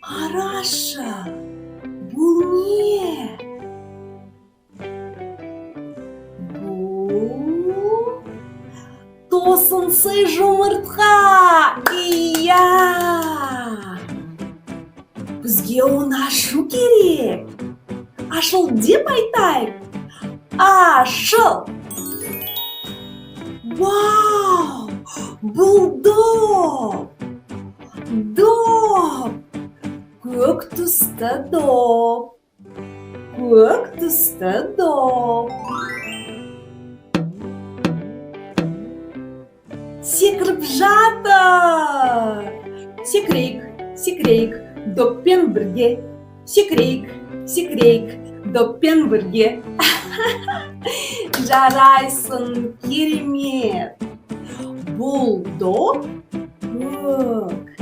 Қарашы, бұл не? Бұл тосынсый жұмыртқа. Иә, бізге оны ашу керек. Ашыл деп айтайық. Ашыл! Вау, бұл доп! Доп! Көк түсті доп, көк түсті доп. Секіріп жатыр. Секірейік, секірейік доппен бірге. Секірейік, секірейік доппен бірге. Жарайсың, керемет! Бұл доп көк.